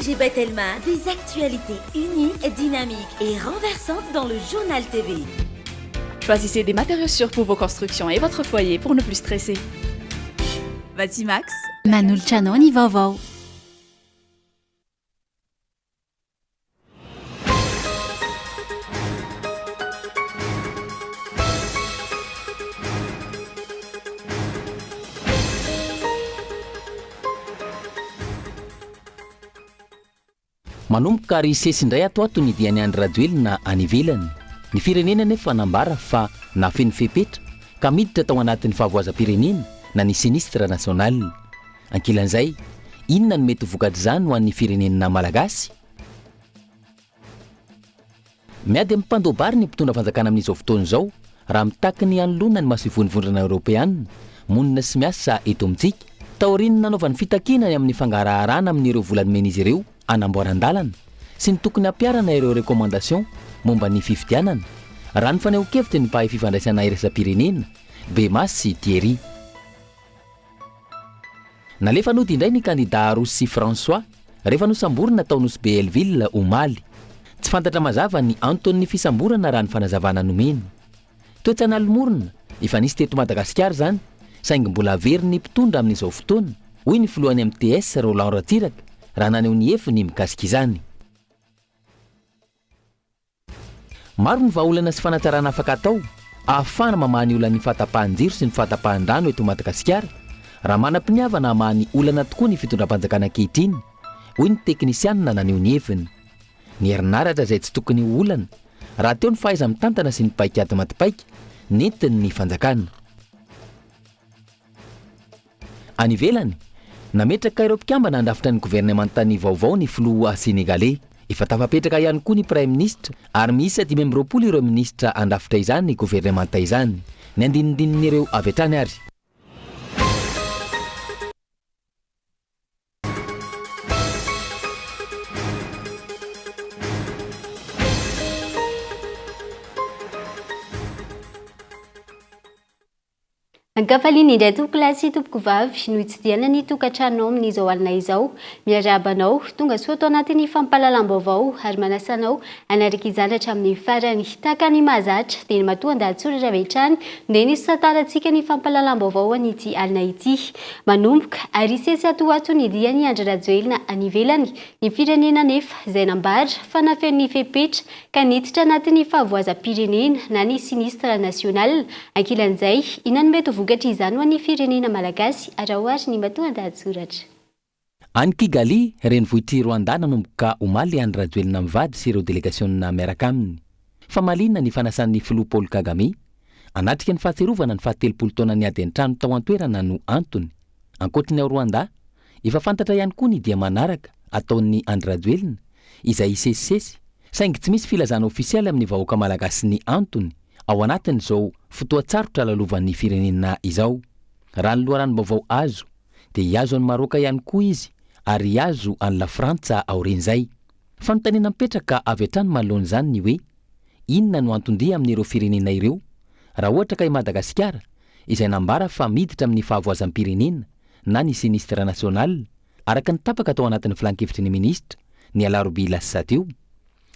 OMG by Telma, des actualités uniques, dynamiques et renversantes dans le Journal TV. Choisissez des matériaux sûrs pour vos constructions et votre foyer pour ne plus stresser. Batimax. Manolotra anao ny vaovao. Manomboka ary hisesy indray ato ato ny dian'i Andry Rajoelina any ivelany. Ny firenena anefa nambara fa nahafeno fepetra ka miditra tao anatin'ny fahavoazam-pirenena na ny sinistre national. Ankilan'izay, inona no mety ho vokatr'izany ho an'ny firenena malagasy? Miady amin'ny mpandoa-bary ny mpitondra fanjakana amin'izao fotoana izao raha mitaky ny hanoloana ny masoivohon'ny Vondrona Eoropeana monina sy miasa eto amintsika, taorian'ny nanaovany fitakiana ny amin'ny fangaraharana amin'ireo vola nomen'izy ireo hanamboaran-dalana sy ny tokony hampiharana ireo recommandations momba ny fifidianana, raha ny fanehoan-kevitry ny mpahay fifandraisana iraisam-pirenena, Bemasy Thierry. Nalefa nody indray ny kandidà Rossy François rehefa nosamborina tao Nosy Be Hell-Ville omaly. Tsy fantatra mazava ny anton'ny fisamborana raha ny fanazavana nomeny. Toe-tsaina lomorina, efa nisy teto Madagasikara izany, saingy mbola averin'ny mpitondra amin'izao fotoana, hoy ny filohan'ny MTS Roland Ratsiraka raha naneho ny heviny mikasika izany. Maro ny vahaolana sy fanatsarana afaka atao ahafahana mamaha ny olan'ny fahatapahan-jiro sy ny fahatapahan-drano eto Madagasikara raha manam-piniavana hamaha ny olana tokoa ny fitondram-panjakana ankehitriny, hoy ny teknisianina naneho ny heviny. Ny herinaratra izay tsy tokony ho olana rahateo ny fahaiza-mitantana sy ny paikady maty paika nentin'ny fanjakana. Any ivelany, nametraka ireo mpikambana handrafitra ny governemantany vaovao ny filoha Senegaley. Efa tafapetraka ihany koa ny praiminisitra ary miisa 25 ireo minisitra handrafitra izany governemanta izany. Ny andinindinin'ireo avy hatrany ary. Ankafaliana indray tompokolahy sy tompokovavy no hitsidihana ny tokantranonao amin'izao alina izao. Miarahaba anao, tonga soa ato anatin'ny fampahalalam-baovao ary manasa anao hanaraka izany hatramin'ny farany. Tahaka ny mahazatra dia ny matoan-dahatsoratra avy hatrany no dia nisantarantsika ny fampahalalam-baovao an'ity alina ity. Manomboka ary hisesy ato ho ato ny dian'i Andry Rajoelina any ivelany. Ny firenena anefa izay nambara fa nafeno ny fepetra ka niditra anatin'ny fahavoazam-pirenena na ny sinistre national. Ankilan'izay, inona no mety ho vokatr'izany ho an'ny firenena malagasy? Araho ary ny matoan-dahatsoratra. Any Kigali, renivohitr'i Rwanda nanomboka omaly i Andry Rajoelina mivady sy ireo delegasionina miaraka aminy. Famaliana ny fanasan'ny filoha Paul Kagame hanatrika ny fahatsiarovana ny fahatelopolo taonan'ny ady an-trano tao an-toerana no antony. Ankoatry ny ao Rwanda, efa fantatra ihany koa ny dia manaraka ataon'i Andry Rajoelina izay hisesisesy saingy tsy misy filazana ofisialy amin'ny vahoaka malagasy ny antony ao anatin'izao fotoan-tsarotra lalovan'ny firenena izao. Raha ny loharanom-baovao azo dia hihazo an'i Maroka ihany koa izy ary hihazo an'i Lafrantsa aorian'izay. Fanontaniana mipetraka avy hatrany manoloana izany ny hoe inona no anton-dia amin'ireo firenena ireo raha ohatra ka i Madagasikara izay nambara fa miditra amin'ny fahavoazam-pirenena na ny sinistre national araka ny tapaka tao anatin'ny filankevitry ny minisitra ny alarobia lasa teo.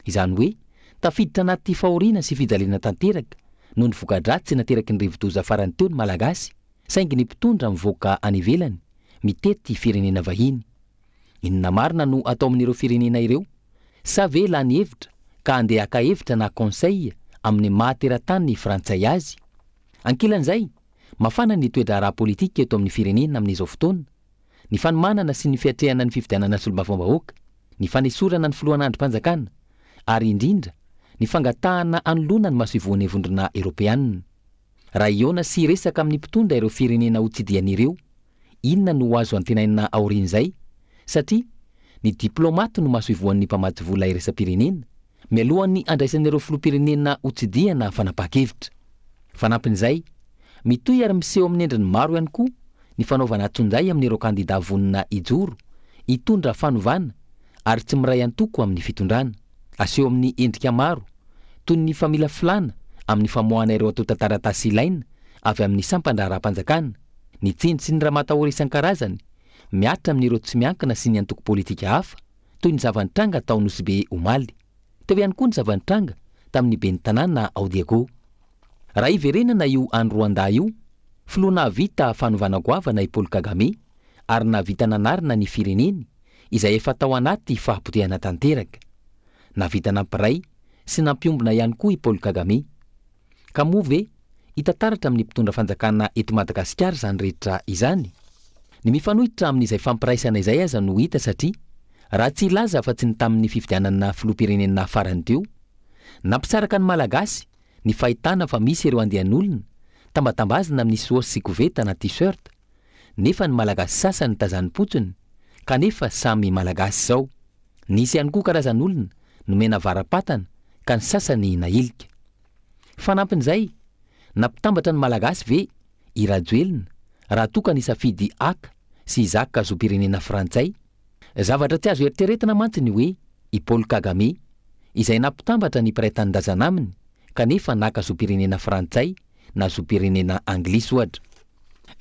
Izany hoe tafiditra anaty fahoriana sy fijaliana tanteraka noho ny voka-dratsy nateraky ny rivodoza farany teo ny Malagasy saingy ny mpitondra mivoaka any ivelany mitety firenena vahiny. Inona marina no atao amin'ireo firenena ireo? Sa ve lany hevitra ka handeha haka hevitra na conseil amin'ny maha teratany frantsay azy? Ankilan'izay, mafana ny toe-draharaha politika eto amin'ny firenena amin'izao fotoana, ny fanomanana sy ny fiatrehana ny fifidianana solombavambahoaka, ny fanesorana ny filohana andrim-panjakana, ary indrindra ny fangatahana hanoloana ny masoivohon'ny Vondrona Eoropeanina. Raha hihaona sy hiresaka amin'ny mpitondra ireo firenena hotsidihana ireo, inona no ho azo antenaina aorian'izay? Satria ny diplaomaty no masoivohon'ny mpamatsy vola iraisam-pirenena, mialohan'ny handraisan'ireo filoham-pirenena hotsidihana fanapahan-kevitra. Fanampin'izay, mitohy ary miseho amin'ny endriny maro ihany koa ny fanaovana antsonjay amin'ireo kandidà vonona hijoro, hitondra fanovana ary tsy miray antoko amin'ny fitondrana. Aseho amin'ny endrika maro, toy ny familafilana amin'ny famoahana ireo antontan-taratasy ilaina avy amin'ny sampan-draharaham-panjakana, ny tsindry sy ny ramatahora isan-karazany mihatra amin'ireo tsy miankina sy ny antoko politika hafa. toy ny zava-nitranga tao Nosy Be omaly. Teo ihany koa ny zava-nitranga tamin'ny ben'ny tanàna ao Diego. Raha hiverenana io any Rwanda io, filoha nahavita fanovana goavana i Paul Kagame ary nahavita nanarina ny fireneny izay efa tao anaty fahapotehana tanteraka. Nahavita nampiray sy nampiombona ihany koa i Paul Kagame. Ka moa ve hita taratra amin'ny mpitondra fanjakana eto Madagasikara izany rehetra izany? Ny mifanohitra amin'izay fampiraisana izay aza no hita satria raha tsy hilaza afa-tsy ny tamin'ny fifidianana filoham-pirenena farany teo, nampisaraka ny Malagasy ny fahitana fa misy ireo andian'olona tambatambazina amin'ny saosy sy koveta na t-shirt nefa ny Malagasy sasany tazanim-potsiny kanefa samy Malagasy izao. Nisy ihany koa karazan'olona nomena avara-patana ka ny sasany nahilika. Fanampin'izay, nampitambatra ny Malagasy ve i Rajoelina raha toa ka nisafidy haka sy hizaka zom-pirenena frantsay? Zavatra tsy azo eritreretina mantsy ny hoe i Paul Kagame, izay nampitambatra ny mpiray tanindrazana aminy kanefa naka zom-pirenena frantsay na zom-pirenena anglisy ohatra.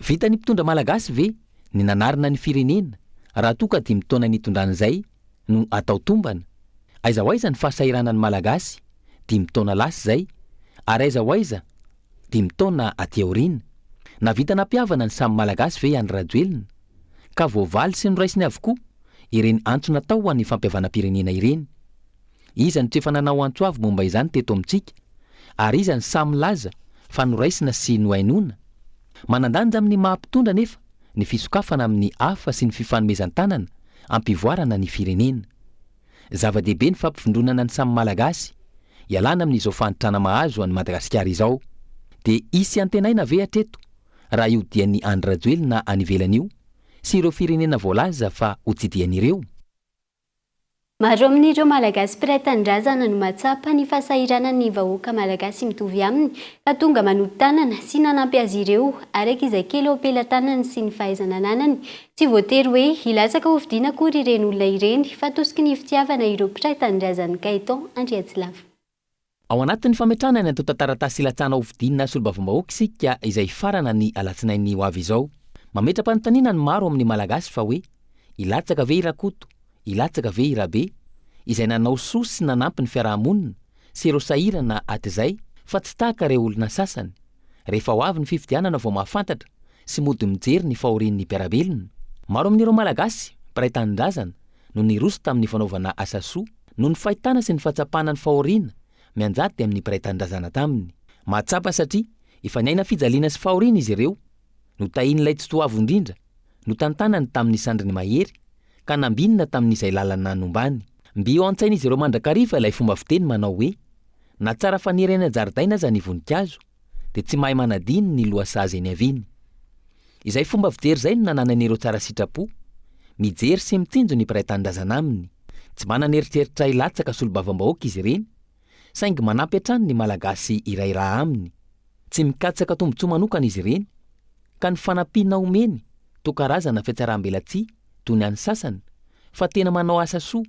Vitan'ny mpitondra malagasy ve ny nanarina ny firenena raha toa ka dimy taona nitondrany izay no atao tombana? Aiza ho aiza ny fahasahiranan'ny malagasy dimy taona lasa izay ary aiza ho aiza dimy taona aty aoriana? Nahavita nampihavana ny samy malagasy ve i Andry Rajoelina? Ka voavaly sy noraisiny avokoa ireny antso natao ho an'ny fampihavanam-pirenena ireny. Iza no tsy efa nanao antso avo momba izany teto amintsika? Ary iza no sahy milaza fa noraisina sy nohainoana? Manan-danja amin'ny maha mpitondra anefa ny fisokafana amin'ny hafa sy ny fifanomezan-tanana hampivoarana ny firenena. Zava-dehibe ny fampivondronana ny samy Malagasy, ialana amin'izao fahantrana mahazo an'i Madagasikara izao. Dia hisy antenaina ve hatreto raha io dian'i Andry Rajoelina any ivelany io sy ireo firenena voalaza fa hotsidihany ireo? Maro amin'ireo Malagasy mpiray tanindrazana no mahatsapa ny fahasahiranan'ny vahoaka Malagasy mitovy aminy ka tonga manolo-tanana sy nanampy azy ireo araka izay kely eo am-pelatanany sy ny fahaizana ananany. Tsy voatery hoe hilatsaka hofidiana akory ireny olona ireny fa tosiky ny fitiavana ireo mpiray tanindrazan'i Gaëtan Andriatsilavo. Ao anatin'ny fametrahana ny antontan-taratasy hilatsahana hofidiana solombavambahoaka isika izay hifarana ny alatsinainy ho avy izao. Mametra-panontaniana ny maro amin'ny Malagasy fa hoe hilatsaka ve i Rakoto, hilatsaka ve i Rabe, izay nanao soa sy nanampy ny fiaraha-monina sy ireo sahirana hatrizay fa tsy tahaka ireo olona sasany, rehefa ho avy ny fifidianana vao mahafantatra sy mody mijery ny fahorian'ny mpiara-belona. Maro amin'ireo Malagasy mpiray tanindrazana no niroso tamin'ny fanaovana asa soa noho ny fahitana sy ny fahatsapana ny fahoriana mianjady amin'ny mpiray tanindrazana taminy. Mahatsapa satria efa niaina fijaliana sy fahoriana izy ireo, notahian'ilay Tsitoha Avo Indrindra, notantanany tamin'ny sandriny mahery, ka nambinina tamin'izay lalana nombany. Mby eo an-tsain'izy ireo mandrakariva ilay fomba fiteny manao hoe, Na tsara faniry any an-jaridaina aza ny voninkazo, dia tsy mahay manadino ny lohasaha izay niaviany. Izay fomba fijery izay no nananan'ireo tsara sitrapo, mijery sy mitsinjo ny mpiray tanindrazana aminy. Tsy manana eritreritra hilatsaka solombavambahoaka izy ireny, saingy manampy hatrany ny Malagasy iray rà aminy. Tsy mikatsaka tombontsoa manokana izy ireny, ka ny fanampiana omeny toa karazana fiatsaram-belatsihy toy ny an'ny sasany, fa tena manao asa soa,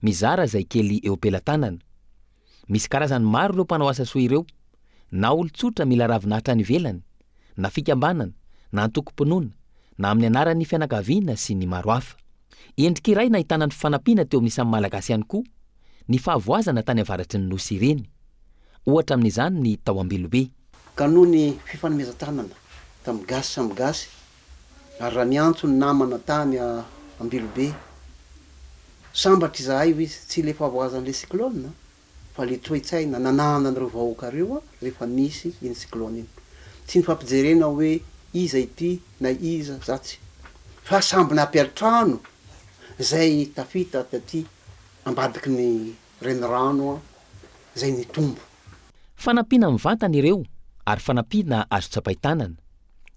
mizara izay kely eo am-pelatanana. Misy karazany maro ireo mpanao asa soa ireo, na olon-tsotra mila ravinahitra any ivelany, na fikambanana, na antokom-pinoana, na amin'ny anaran'ny fianakaviana sy ny maro hafa. Endrika iray nahitana ny fanampiana teo amin'ny samy Malagasy ihany koa ny fahavoazana tany avaratry ny Nosy ireny. Ohatra amin'izany ny tao Ambilobe. Ka noho ny fifanomezan-tanana tamin'ny gasy samy gasy ary raha niantso ny namana tany Ambilobe, sambatra izahay hoy izy, tsy ilay fahavoazan'ilay cyclone fa ilay toe-tsaina nananan'ireo vahoaka ireo rehefa nisy iny cyclone iny. Tsy nifampijerena hoe iza ity na iza zatsy fa samby nampiantrano izay tafita taty ambadiky ny renirano izay nitombo. Fanampiana mivantana ireo ary fanampiana azo tsapain-tanana.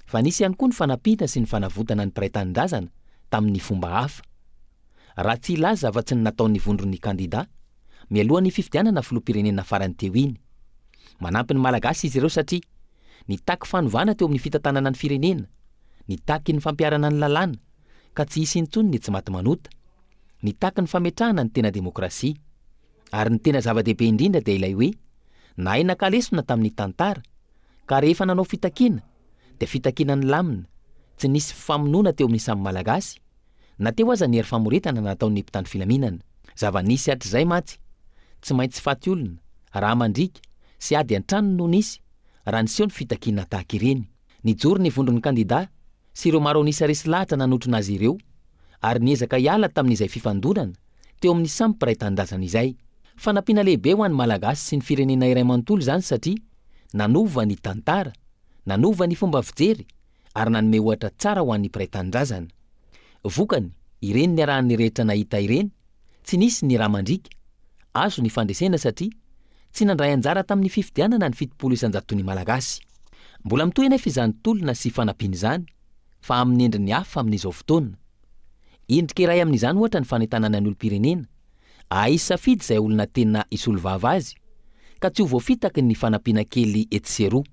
Fa nisy ihany koa ny fanampiana sy ny fanavotana ny mpiray tanindrazana tamin'ny fomba hafa. Raha tsy hilaza afa-tsy ny nataon'ny vondron'ny kandida, mialoha ny fifidianana filoham-pirenena farany teo iny. Manampy ny Malagasy izy ireo satria nitaky fanovana teo amin'ny fitantanana ny firenena, nitaky ny fampiharana ny lalàna ka tsy hisy intsony ny tsy maty manota, nitaky ny fametrahana ny tena demokrasia. Ary ny tena zava-dehibe indrindra dia ilay hoe nahay naka lesona tamin'ny tantara ka rehefa nanao fitakiana dia fitakiana nilamina, tsy nisy fifamonoana teo amin'ny samy Malagasy na teo aza ny hery famoretana nataon'ny mpitandro filaminana. Zava-nisy hatrizay mantsy, tsy maintsy faty olona, rà mandriaka, sy ady an-trano no nisy, raha niseho ny fitakiana tahaka ireny. Nijoro ny vondron'ny kandidà sy ireo maro an'isa resy lahatra nanotrona azy ireo, ary niezaka hiala tamin'izay fifandonana teo amin'ny samy mpiray tanindrazana izay. Fanampiana lehibe ho an'ny Malagasy sy ny firenena iray manontolo izany satria nanova ny tantara, nanova ny fomba fijery ary nanome ohatra tsara ho an'ny mpiray tanindrazana. Vokany, ireny niarahan'ny rehetra nahita ireny, tsy nisy ny rà mandriaka, azo ny fandresena satria tsy nandray anjara tamin'ny fifidianana ny 70 isan-jaton'ny Malagasy. Mbola mitohy anefa izany tolona sy fanampiana izany fa amin'ny endriny hafa amin'izao fotoana. Endrika iray amin'izany ohatra ny fanentanana ny olom-pirenena hahay hisafidy izay olona tena hisolo vava azy ka tsy ho voafitaky ny fanampiana kely etsy sy eroa.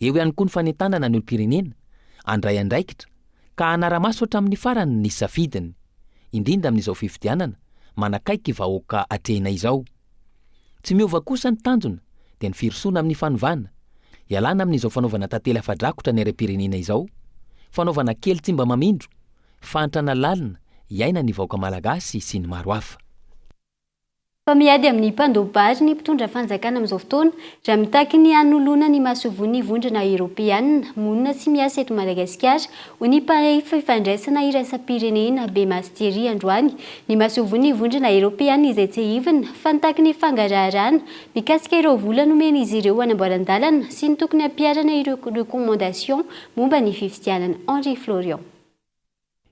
Eo ihany koa ny fanentanana ny olom-pirenena handray andraikitra ka hanara-maso hatramin'ny farany ny safidiny, indrindra amin'izao fifidianana manakaiky vahoaka atrehina izao. Tsy miova kosa ny tanjona dia ny firosoana amin'ny fanovana, ialana amin'izao fanaovana tantely afa-drakotra ny harem-pirenena izao, fanaovana kely tsy mba mamindro, fahantrana lalina iainan'ny vahoaka malagasy sy ny maro hafa. Fa miady amin'ny mpandoa-bary ny mpitondra fanjakana amin'izao fotoana, raha mitaky ny hanoloana ny masoivohon'ny Vondrona Eoropeanina monina sy miasa eto Madagasikara, hoy ny mpahay fifandraisana iraisam-pirenena Bemasy Thierry androany. Ny masoivohon'ny Vondrona Eoropeanina izay tsiahivina fa nitaky ny fangaraharana mikasika ireo vola nomen'izy ireo hanamboaran-dalana sy ny tokony hampiharana ireo recommandations momba ny fifidianana. Henri Florian.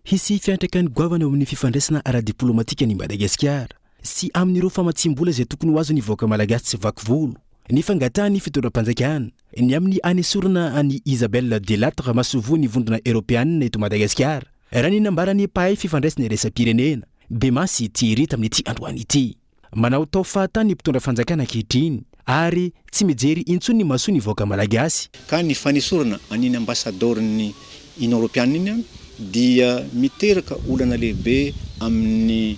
Hisy fiantraikany goavana eo amin'ny fifandraisana ara-diplomatikan'i Madagasikara sy amin'ireo famatsiam-bola izay tokony ho azon'ny vahoaka malagasy tsy vaky volo ny fangatahan'ny fitondram-panjakana ny amin'ny hanesorana an'i Isabelle Delattre masoivohon'ny Vondrona Eoropeanina eto Madagasikara, raha ny nambaran'ny mpahay fifandraisana iraisam-pirenena, Bemasy Thierry tamin'ity androany ity. Manaotao fahatany ny mpitondra fanjakana ankehitriny ary tsy mijery intsony ny maso ny vahoaka malagasy. Ka ny fanesorana an'iny ambasadaoron'ny Union Europeana iny dia miteraka olana lehibe amin'ny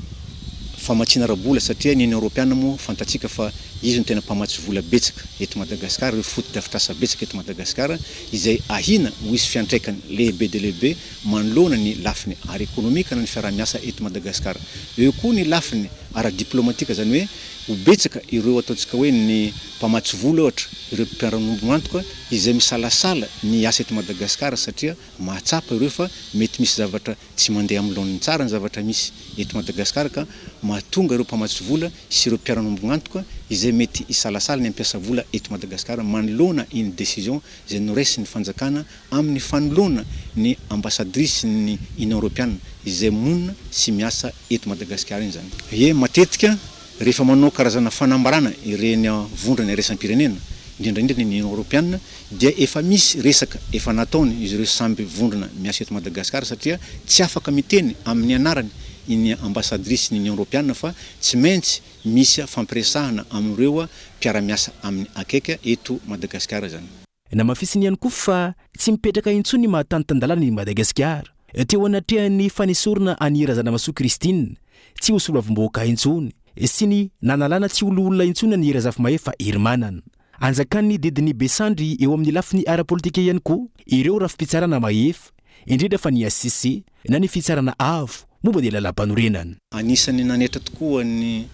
famatsiana ara-bola satria ny Union Europeana moa fantatsika fa izy no tena mpamatsy vola betsaka eto Madagasikara, ireo fotodrafitrasa betsaka eto Madagasikara izay ahiana ho hisy fiantraikany lehibe dia lehibe manoloana ny lafiny ara-ekonomika na ny fiaraha-miasa eto Madagasikara. Eo koa ny lafiny ara-diplomatika, izany hoe ho betsaka ireo ataontsika hoe ny mpamatsy vola ohatra, ireo mpiara-miombon'antoka izay misalasala ny hiasa eto Madagasikara satria mahatsapa ireo fa mety misy zavatra tsy mandeha amin'ny laoniny tsara ny zavatra misy eto Madagasikara ka mahatonga ireo mpamatsy vola sy ireo mpiara-miombon'antoka izay mety hisalasala ny hampiasa vola eto Madagasikara manoloana iny décision izay noraisin'ny fanjakana amin'ny fanoloana ny ambassadrice-n'ny Union Europeana izay monina sy miasa eto Madagasikara iny izany. Ie, matetika rehefa manao karazana fanambarana ireny vondrona iraisam-pirenena, indrindra indrindra ny Union Europeana, dia efa misy resaka efa nataony izy ireo samby vondrona miasa eto Madagasikara satria tsy afaka miteny amin'ny anarany iny ambassadrice-n'ny Union Europeana fa tsy maintsy misy fampiresahana amin'ireo mpiara-miasa aminy akaiky eto Madagasikara izany. Namafisiny ihany koa fa tsy mipetraka intsony ny maha tany tan-dalàna i Madagasikara. Teo anatrehan'ny fanesorana an'i Razanamahasoa Christine tsy ho solombavambahoaka intsony sy ny nanalana tsy ho loholona intsony an'i Razafimahefa Herimanana. Anjakan'ny didin'ny besandry eo amin'ny lafiny ara-politika ihany koa ireo rafi-pitsarana mahefa, indrindra fa ny HCC na ny Fitsarana Avo momba ny Lalàmpanorenana. Anisan'ny nanaitra tokoa ny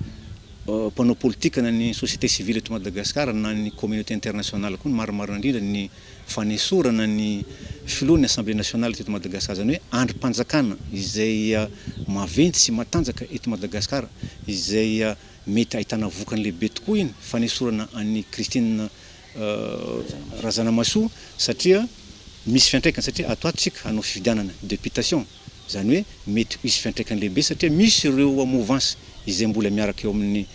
mpanao politika na ny société civile eto Madagasikara na ny communauté internationale koa ny marimarina indrindra ny fanesorana ny filohan'ny Assemblée nationale teto Madagasikara, izany hoe andrim-panjakana izay maventy sy matanjaka eto Madagasikara izay mety ahitana vokany lehibe tokoa iny fanesorana an'i Christine Razanamahasoa satria misy fiantraikany satria ato ato isika hanao fifidianana deputation izany hoe mety hisy fiantraikany lehibe satria misy ireo mouvance izay mbola miaraka eo amin'ny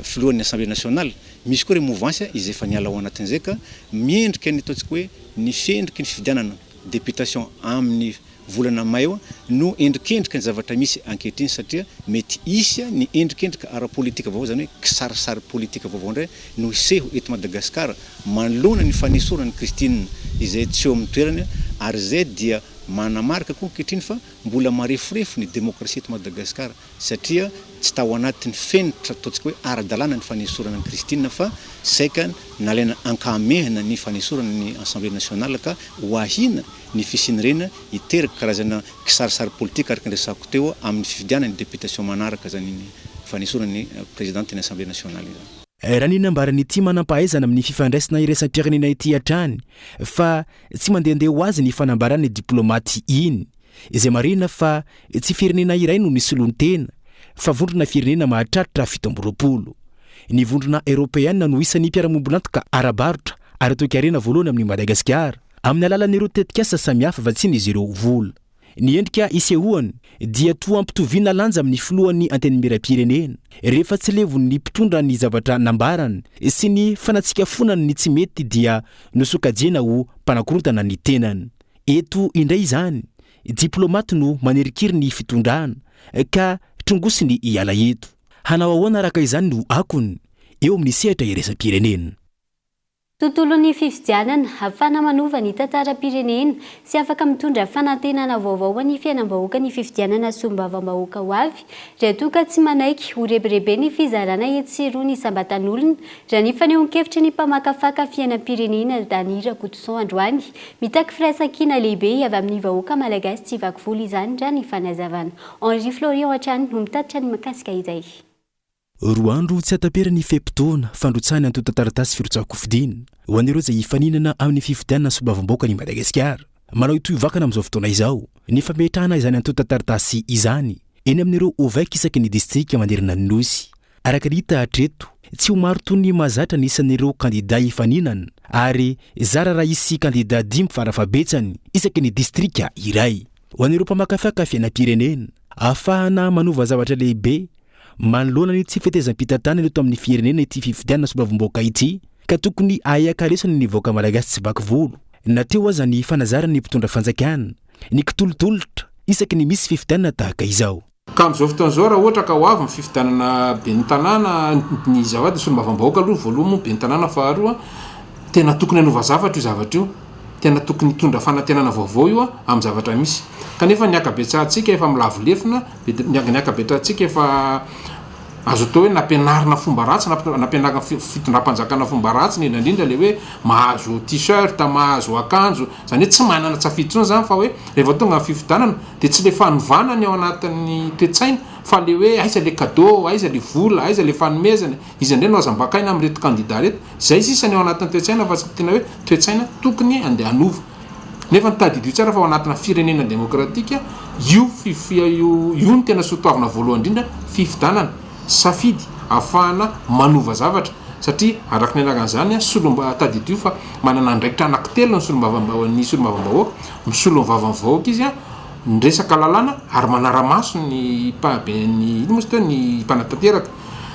filohan'ny assemblée nationale, misy koa ireo mouvance izay efa niala ao anatin'izay ka miendrika ny ataontsika hoe ny fiendriky ny fifidianana deputation amin'ny volana may eo no endrikendrika ny zavatra misy ankehitriny satria mety hisy ny endrikendrika ara-politika vaovao, izany hoe kisarisary politika vaovao indray no hiseho eto Madagasikara manoloana ny fanesorana an'i Christine izay tsy eo amin'ny toerany ary izay dia. manamarika koa ankehitriny fa mbola mareforefo ny demokrasia eto Madagasikara satria tsy tao anatin'ny fenitra ataontsika hoe ara-dalàna ny fanesorana an'i Christine fa saika nalaina ankahamehana ny fanesorana ny Assemblée nationale ka ho ahiana ny fisian'ireny hiteraka karazana kisarisary politika araka ny resahako teo amin'ny fifidianana ny députation manaraka izany iny fanesorana ny présidente ny Assemblée nationale izany. Raha ny nambaran'ity manampahaizana amin'ny fifandraisana iraisam-pirenena ity hatrany fa tsy mandehandeha ho azy ny fanambaran'ny diplaomaty iny, izay marihina fa tsy firenena iray no nisoloan-tena fa vondrona firenena mahatratra 27. Ny vondrona eoropeana no isan'ny mpiara-miombon'antoka ara-barotra ara-toekarena voalohany amin'i Madagasikara, amin'ny alalan'ireo tetikasa samihafa vatsian'izy ireo vola. Ny endrika isehoany dia toa ampitoviana lanja amin'ny filohan'ny Antenimierampirenena, rehefa tsy levon'ny mpitondra ny zavatra nambarany sy ny fanatsikafonany ny tsy mety dia nosokajiana ho mpanakorontana ny tenany. Eto indray izany, diplaomaty no manirikiry ny fitondrana ka trongosiny hiala eto. Hanao ahoana araka izany no akony eo amin'ny sehatra iraisam-pirenena? Tontolon'ny fifidianana, ahafahana manova ny tantaram-pirenena sy afaka mitondra fanantenana vaovao ho an'ny fiainam-bahoaka ny fifidianana solombavambahoaka ho avy, raha toa ka tsy manaiky ho rebireben'ny fizarana etsy sy eroa ny isam-batan'olona, raha ny fanehoan-kevitry ny mpamakafaka fiainam-pirenena Dany Rakotoson androany. Mitaky firaisankina lehibe avy amin'ny vahoaka malagasy tsy vaky volo izany raha ny fanazavana. Henri Florian hatrany no mitatitra ny mikasika izay. Roa andro tsy hataperan'ny fe-potoana fandrotsahana antontan-taratasy firotsahan-kofidina ho an'ireo izay hifaninana amin'ny fifidianana solombavambahoakan'i Madagasikara. Manao tohivakana amin'izao fotoana izao ny fametrahana izany antontan-taratasy izany eny amin'ireo OVEC isaky ny distrika manerana ny Nosy. Araka ny hita hatreto, tsy ho maro toy ny mahazatra ny isan'ireo kandidà hifaninana ary zara raha hisy kandidà dimy farafahabetsany isaky ny distrika iray. Ho an'ireo mpamakafaka fiainam-pirenena, ahafahana manova zavatra lehibe Manoloana ny tsy fetezam-pitantanana eto amin'ny firenena ity fifidianana solombavambahoaka ity ka tokony ahiakalesana ny vahoaka malagasy tsy vaky volo na teo aza ny fanazaran'ny mpitondra fanjakana ny kitolotolotra isaky ny misy fifidianana tahaka izao. Ka amin'izao fotoana izao raha ohatra ka ho avy ny fifidianana ben'ny tanàna, ny azafady ny solombavambahoaka aloha voalohany moa ben'ny tanàna faharoa, tena tokony hanova zavatra io zavatra io, tena tokony hitondra fanantenana vaovao io amin'ny zavatra misy. Kanefa ny ankabetsahantsika efa milavo lefona, Ny ankabetrahantsika efa azo atao hoe nampianarina fomba ratsy, nampianarina fitondram-panjakana fomba ratsy, indrindra indrindra ilay hoe mahazo t-shirt, mahazo akanjo, izany hoe tsy manana tsafidy intsony izany fa hoe rehefa tonga ny fifidianana dia tsy ilay fanovana ny ao anatin'ny toe-tsaina fa ilay hoe aiza ilay cadeau, aiza ilay vola, aiza ilay fanomezana, iza indray no azo ambakaina amin'ireto kandida ireto. Izay sisa ny ao anatin'ny toe-tsaina fa tsy tena hoe toe-tsaina tokony andeha hanova. Nefa tadidio tsara fa ao anatina firenena demokratika, io fifia io io no tena soatoavina voalohany indrindra, fifidanana, safidy ahafahana manova zavatra, satria araka ny anaran'izany, solomba, tadidio fa manana andraikitra anankitelo ny solombavambahoaka, ny solombavambahoaka, misolo ny vavan'ny vahoaka izy, ny resaka lalàna ary manara-maso ny mpabe ny ino moa izy teo ny mpanatanteraka.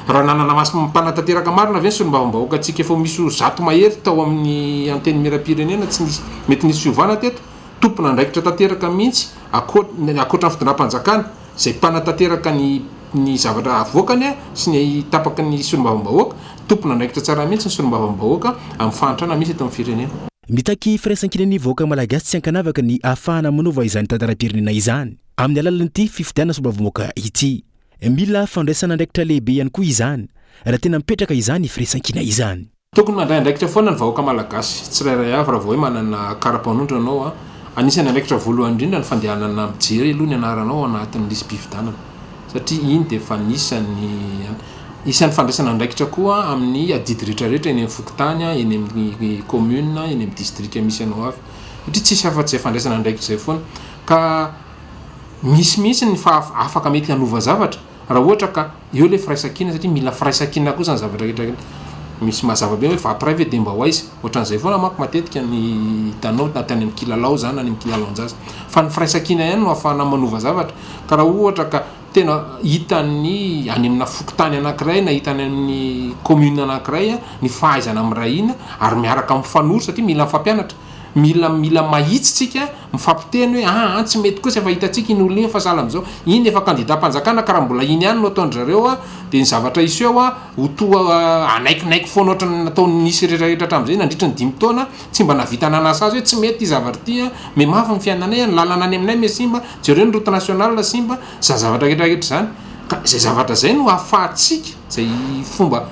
Raha nanana maso mpanatanteraka marina ve ny solombavambahoakantsika efa ho misy ho zato mahery tao amin'ny antenimierampirenena tsy nisy mety nisy fiovana teto? Tompon'andraikitra tanteraka mihitsy ankoatra ny fitondram-panjakana izay mpanatanteraka ny ny zavatra avoakany sy ny tapaky ny solombavambahoaka, tompon'andraikitra tsara mihitsy ny solombavambahoaka amin'ny fahantrana misy eto amin'ny firenena. Mitaky firaisankinan'ny vahoaka malagasy tsy ankanavaka ny ahafahana manova izany tantaram-pirenena izany amin'ny alalan'ity fifidianana solombavambahoaka ity. Mila fandraisana andraikitra lehibe ihany koa izany raha tena mipetraka izany firaisankina izany. Tokony mandray andraikitra foana ny vahoaka malagasy tsirairay avy raha vao hoe manana kara-panondro ianao. Anisan'ny andraikitra voalohany indrindra ny fandehanana mijery aloha ny anaranao ao anatin'ny lisi-pifidianana satria iny dia efa anisan'ny isan'ny fandraisana andraikitra koa amin'ny adidy rehetrarehetra eny amin'ny fokontany, eny amin'ny commune, eny amin'ny distrika misy anao avy satria tsisy afa-tsy izay fandraisana andraikitra izay foana ka Misy mihitsy ny fa afaka mety hanova zavatra raha ohatra ka eo ilay firaisankina satria mila firaisankina koa izany zavatra rehetra rehetra. Misy mazava be hoe vato iray ve dia mba ho aiza? Ohatran'izay foana manko matetika ny hitanao na tany amin'ny kilalao izany na any amin'ny kilalaon-jaza. Fa ny firaisankina ihany no ahafahana manova zavatra. Ka raha ohatra ka tena hitan'ny any amina fokontany anankiray na hita any amin'ny commune anankiray ny fahaizana miray hina ary miaraka mifanoro satria mila mifampianatra. Mila mila mahitsy tsika mifampiteny hoe aa tsy mety kosa efa hitantsika iny olona iny fa sahala amin'izao, iny efa kandidam-panjakana ka raha mbola iny ihany no ataon-dry zareo a, dia ny zavatra hiseho a, ho toa hanaikinaiky foana ohatran'ny nataon'ny nisy rehetra rehetra hatramin'izay nandritra ny dimy taona, tsy mba nahavita nanasa azy hoe tsy mety ity zavatra ity a, mihamafy ny fiainanay a, ny lalana any aminay mihasimba, jereo ny route nationale simba, izany zavatra rehetra rehetra izany. Ka izay zavatra izay no ahafahantsika, izay fomba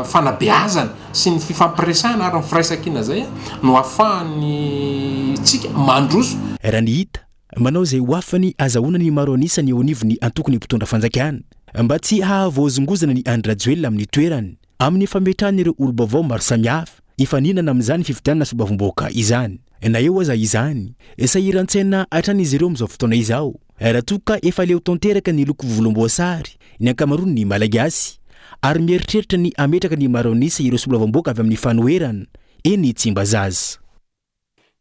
fanabeazana sy ny fifampiresahana ary ny firaisankina izay no ahafahan'ny tsika mandroso. Raha ny hita, manao izay ho afany azahoana ny maro an'isa ny eo anivon'ny antokon'ny mpitondra fanjakana mba tsy hahavoazongozana ny Andry Rajoelina amin'ny toerany amin'ny fametrahana ireo olom-baovao maro samihafa hifaninana amin'izany fifidianana solombavambahoaka izany. Na eo aza izany, sahiran-tsaina hatrany izy ireo amin'izao fotoana izao raha toa ka efa leo tanteraka ny loko volomboasary ny ankamaroan'ny Malagasy ary mieritreritra ny hametraka ny maro an'isa ireo solombavambahoaka avy amin'ny fanoherana eny Tsimbazaza.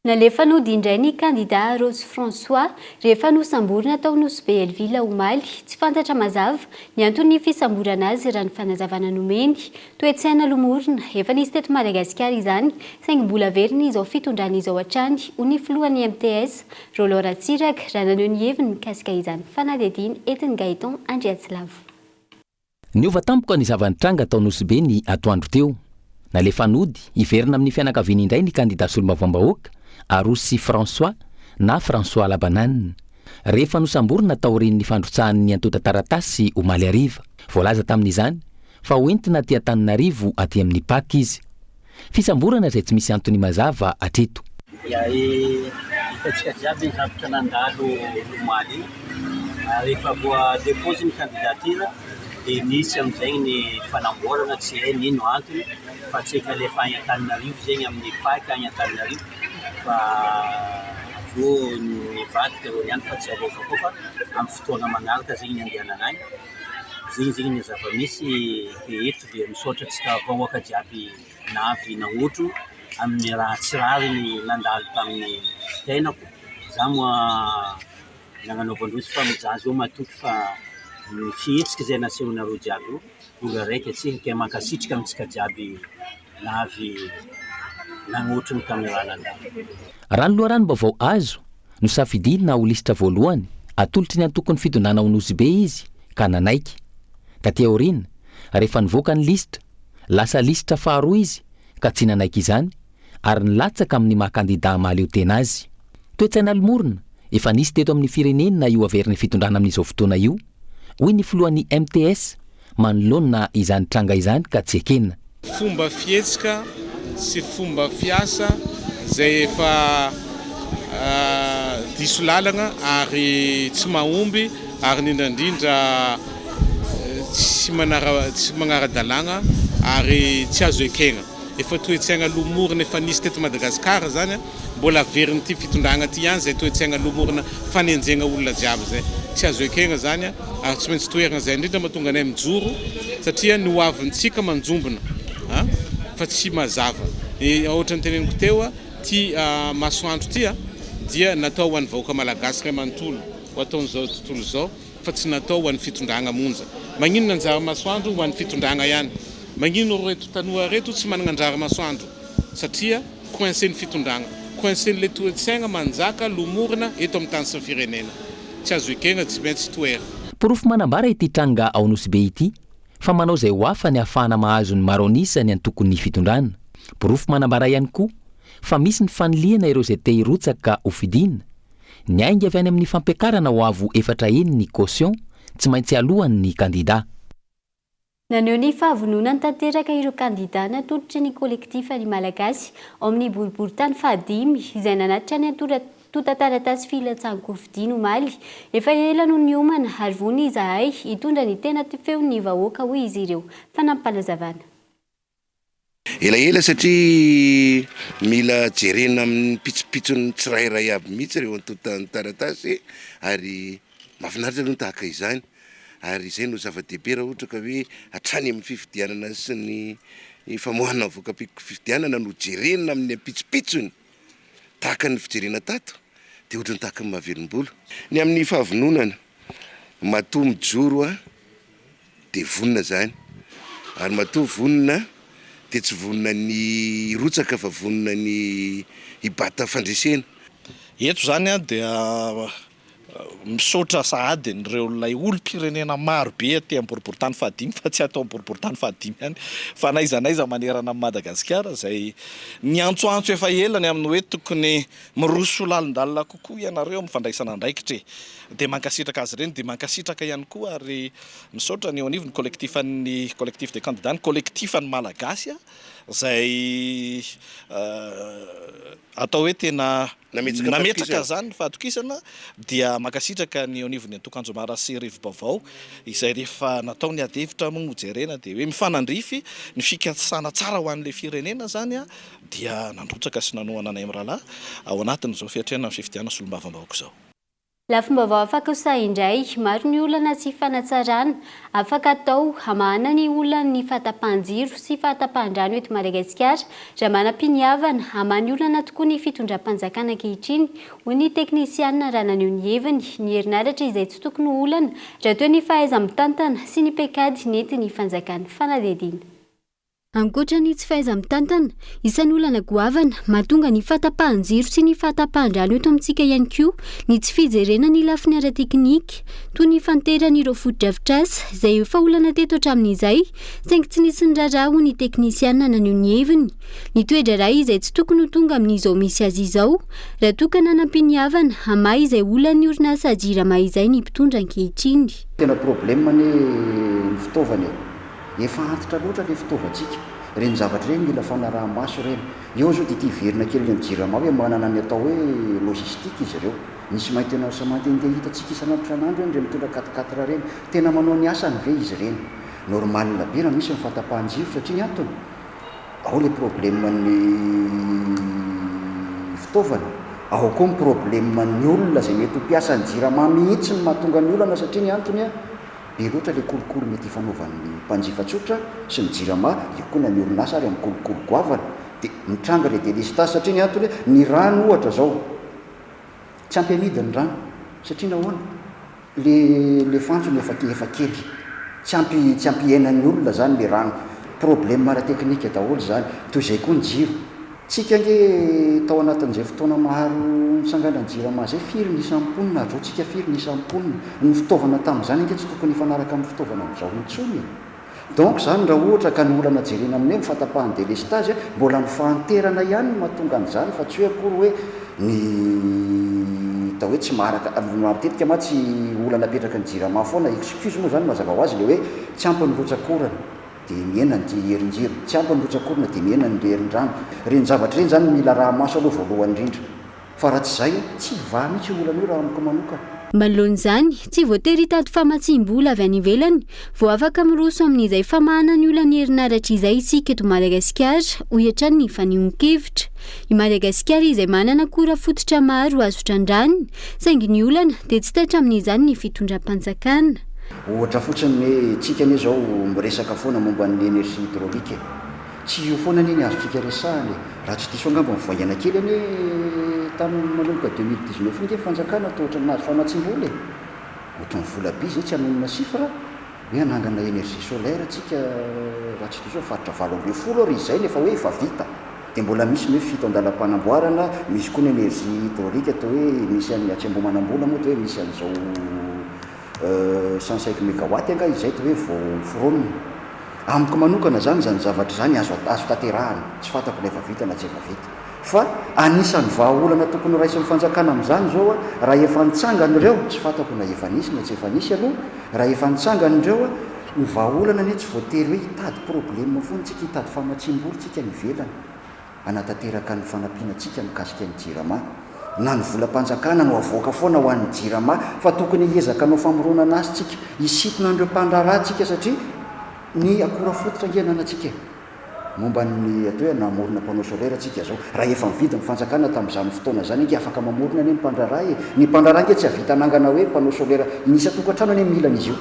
Nalefa nody indray ny kandidà Rose François rehefa nosamborina tao Nosy Be Hell-Ville omaly. Tsy fantatra mazava ny anton'ny fisamborana azy raha ny fanazavana nomeny. Toe-tsaina lomorina, efa nisy teto Madagasikara izany, saingy mbola averiny izao fitondrana izao hatrany, hoy ny filohan'ny MTS, Roland Ratsiraka, raha naneho ny heviny mikasika izany fanadihadiana entin'i Gaëtan Andriatsilavo. Niova tampoka ny zava-nitranga tao Nosy Be ny atoandro teo. Nalefa nody, hiverina amin'ny fianakaviany indray ny kandida solombavambahoaka, Arosy François na François Labanane. Rehefa nosamborina taorian'ny fandrotsahany ny antontan-taratasy omaly hariva. Voalaza tamin'izany fa hoentina aty Antananarivo aty amin'ny Pac izy. Fisamborana izay tsy misy antony mazava hatreto. Dia hitantsika jiaby ny zavatra nandalo omaly iny. Rehefa voa depose ny candidature dia nisy amin'izay ny fanamboarana tsy hay ny ino antony fa tsy haiko alefa any Antananarivo zegny amin'ny Pac any Antananarivo fa avy eo nivadika ireo niany fa tsy alefa koa fa amin'ny fotoana manaraka zegny ny andehanana any. Zegny zegny ny zava-misy eto dia misaotra antsika vahoaka jiaby navy nagnotro amin'ny raha tsy rariny nandalo tamin'ny fiainako, za moa nagnanaovandrozy fa za zao matoky fa ny fihetsika izay nasehonareo jiaby io olo araiky atsika ke mankasitraka amintsika jiaby navy nagnotro ny tamin'ny raha nandalo. Raha ny loharanom-baovao azo, nosafidiana ho lisitra voalohany atolotry ny antokon'ny fitondrana ao Nosy Be izy ka nanaiky. Taty aoriana, rehefa nivoaka ny lisitra, lasa lisitra faharoa izy ka tsy nanaiky izany ary nilatsaka amin'ny maha kandida mahaleo tena azy. Toe-tsaina lomorina efa nisy teto amin'ny firenena io averin'ny fitondrana amin'izao fotoana io, hoy ny filohan'ny MTS manoloana izany tranga izany ka tsy ekena. Fomba fihetsika sy fomba fiasa izay efa diso lalana ary tsy mahomby ary indrindra indrindra tsy manara-dalàna ary tsy azo ekena. Efa toe-tsaina lomorina efa nisy teto Madagasikara izany, mbola averin'ity fitondrana ity ihany izay toe-tsaina lomorina fanenjehana olona jiaby izay. Tsy azo ekena izany ary tsy maintsy toherina izay indrindra mahatonga anay mijoro satria ny ho avintsika manjombona fa tsy mazava. Ohatran'ny teneniko teo, ity masoandro ity dia natao ho an'ny vahoaka malagasy iray manontolo, ho ataon'izao tontolo izao fa tsy natao ho an'ny fitondrana monja. Maninona anjara masoandro ho an'ny fitondrana ihany? Magnino reto tanora reto tsy managna anjara masoandro? Satria coincé ny fitondragna. Coincé ny le toe-tsaigna manjaka lomorina eto amin'ny tany sy ny firenena. Tsy azo ekegna tsy maintsy toerina. Porofo manambara ity tranga ao Nosy Be ity fa manao izay ho afany hahafahana mahazo ny maro an'isa ny antokon'ny fitondrana. Porofo manambara ihany koa fa misy ny fanilihana ireo izay te hirotsaka ho fidiana. Niainga avy any amin'ny fampiakarana ho avo efatra heny ny caution tsy maintsy aloan'ny kandida. Naneho ny fahavononany tanteraka ireo kandidà natolotry ny Kolektifa ny Malagasy ao amin'ny boriborintany fahadimy izay nanatitra ny antontan-taratasy filatsahan-kofidiny omaly. Efa ela no niomana ary vonona izahay hitondra ny tena feon'ny vahoaka, hoy izy ireo. Fanampim-panazavana. Elaela satria mila jerena amin'ny pitsopitsony tsirairay avy mihitsy ireo antontan-taratasy ary mahafinaritra aloha ny tahaka izany. Ary izay no zava-dehibe raha ohatra ka hoe hatrany amin'ny fifidianana sy ny famoahana ny voka-pifidianana no jerena amin'ny ampitsopitsony tahaka ny fijerena tato dia ohatran'ny tahaka ny mahavelom-bolo. Ny amin'ny fahavononana, matoa mijoro aho dia vonona izany ary matoa vonona. dia tsy vonona ny hirotsaka fa vonona ny hibata fandresena. Eto izany aho dia misaotra sahady an'ireo ilay olom-pirenena maro be aty amin'ny boriborintany fahadimy fa tsy ato amin'ny boriborintany fahadimy ihany fa n'aiza n'aiza manerana an'i Madagasikara izay niantsoantso efa ela ny amin'ny hoe tokony miroso lalindalina kokoa ianareo amin'ny fandraisana andraikitra e! Dia mankasitraka azy ireny dia mankasitraka ihany koa ary misaotra ny eo anivon'ny collectif an'ny collectif des candidats ny collectif an'ny Malagasy izay atao hoe tena nametraka izany ny fahatokisana dia mankasitraka ny eo anivon'ny antoko Anjomara sy Rivobaovao izay rehefa natao ny ady hevitra moa nojerena dia hoe mifanandrify ny fikasana tsara ho an'ilay firenena izany dia nandrotsaka sy nanohana anay mirahalahy ao anatin'izao fiatrehana ny fifidianana solombavambahoaka izao. Lafim-baovao hafa kosa indray, maro ny olana sy fanatsarana afaka atao hamahana ny olan'ny fahatapahan-jiro sy fahatapahan-drano eto Madagasikara raha manam-piniavana hamaha ny olana tokoa ny fitondram-panjakana ankehitriny, hoy ny teknisianina raha naneho ny heviny. Ny herinaratra izay tsy tokony ho olana raha toa ny fahaiza-mitantana sy ny paikady nentin'ny fanjakana. Fanadihadiana. Ankoatra ny tsy fahaiza-mitantana, isan'ny olana goavana mahatonga ny fahatapahan-jiro sy ny fahatapahan-drano eto amintsika ihany koa ny tsy fijerena ny lafiny ara-teknika toy ny fanteran'ireo fotodrafitrasa izay efa olana teto hatramin'izay saingy tsy nisy niraharaha hoy ny teknisiana naneho ny heviny. Ny toe-draharaha izay tsy tokony ho tonga amin'izao misy azy izao raha toa ka nanam-piniavana hamaha izay olan'ny orinasa Jirama izay ny mpitondra ankehitriny. Tena problème anie ny fitaovana e! Efa antitra loatra le fitaovantsika. Ireny zavatra ireny mila fanaraha-maso ireny. Eo zao dia ity hiverina kely any amin'ny Jirama hoe manana ny atao hoe logistique izy ireo. Misy maintenance mandehandeha hitantsika isan'andro isan'andro eny ireny mitondra quatre quatre ireny. Tena manao ny asany ve izy ireny? Normal be raha misy ny fahatapahan-jiro satria ny antony, ao le problème ny fitaovana, ao koa ny problème ny olona izay mety ho mpiasan'ny Jirama mihitsy no mahatonga ny olana satria ny antony an, Be loatra ilay kolikoly mety hifanaovan'ny mpanjifa tsotra sy ny jirama, eo koa na ny orinasa ary amin'ny kolikoly goavana dia mitranga ilay delestazy satria ny antony ny rano ohatra zao tsy ampy amidy ny rano satria nahoana? Le le fantsona efa efa kely tsy ampy tsy ampy iainan'ny olona zany le rano, problème ara-teknika daholo izany, toy izay koa ny jiro. Tsika ange tao anatin'izay fotoana maro nitsanganan'ny jirama izay, firy ny isan'ny mponina, ary izao tsika firy ny isan'ny mponina. Ny fitaovana tamin'izany ange tsy tokony hifanaraka amin'ny fitaovana amin'izao intsony e. Donc izany raha ohatra ka ny olana jerena amin'ny hoe ny fahatapahan'ny delestazy, mbola ny fahanterana ihany no mahatonga an'izany fa tsy hoe akory hoe ny atao hoe tsy maharaka, matetika mantsy olana apetraky ny jirama foana, excuse moa izany mazava ho azy ilay hoe tsy ampy ny rotsak'orana. dia mihena ny herin-jiro, tsy ampy ny rotsak'orona dia mihena ny herin-drano. Ireny zavatra ireny izany mila araha-maso aloha voalohany indrindra. Fa raha tsy izay, tsy hivaha mihitsy io olana io raha amiko manokana. Manoloana izany, tsy voatery hitady famatsiam-bola avy any ivelany vao afaka miroso amin'izay famahana ny olan'ny herinaratra izay isika eto Madagasikara, hoy hatrany ny fanehoan-kevitra. I Madagasikara izay manana akora fototra maro azo trandrahina, saingy ny olana dia tsy taitra amin'izany ny fitondram-panjakana. Ohatra fotsiny hoe tsika anie zao miresaka foana momba ny energie hydraulique e! Tsy io foana anie ny azontsika resahana e! Raha tsy diso angamba ny voaingana kely anie tamin'ny manomboka 2019 iny nge ny fanjakana toa ohatran'ny nahazo famatsiam-bola e! Ohatran'ny vola be izay tsy hanonona chiffre hoe hanangana energie solaire tsika raha tsy diso aho faritra 18 ary izay no efa hoe efa vita dia mbola misy ny hoe fito andalam-panamboarana, misy koa ny energie hydraulique toa hoe misy any atsy Ambohimanambola moa toa hoe misy an'izao 105 megawatt angaha izay toa hoe vao noforonina. Amiko manokana izany, izany zavatra izany azo azo tanterahana. Tsy fantako na efa vita na tsy efa vita. Fa anisan'ny vahaolana tokony horaisin'ny fanjakana amin'izany izao, raha efa nitsangana ireo, tsy fantako na efa nisy na tsy efa nisy aloha, raha efa nitsangana ireo, ny vahaolana anie tsy voatery hoe hitady problème foana tsika, hitady famatsiam-bola tsika any ivelany. hanatanteraka ny fanampiana antsika mikasika ny Jirama. Na ny volam-panjakana no avoaka foana ho an'ny Jirama fa tokony hiezaka hanao famoronana azy tsika, hisintona an'ireo mpandraharaha tsika satria ny akora fototra ange ananantsika e! Momba ny atao hoe namorona panneau solaire tsika zao, raha efa nividy ny fanjakana tamin'izany fotoana izany ange afaka mamorona anie ny mpandraharaha e! Ny mpandraharaha ange tsy hahavita hanangana hoe panneau solaire, ny isan-tokantrano anie mila an'izy io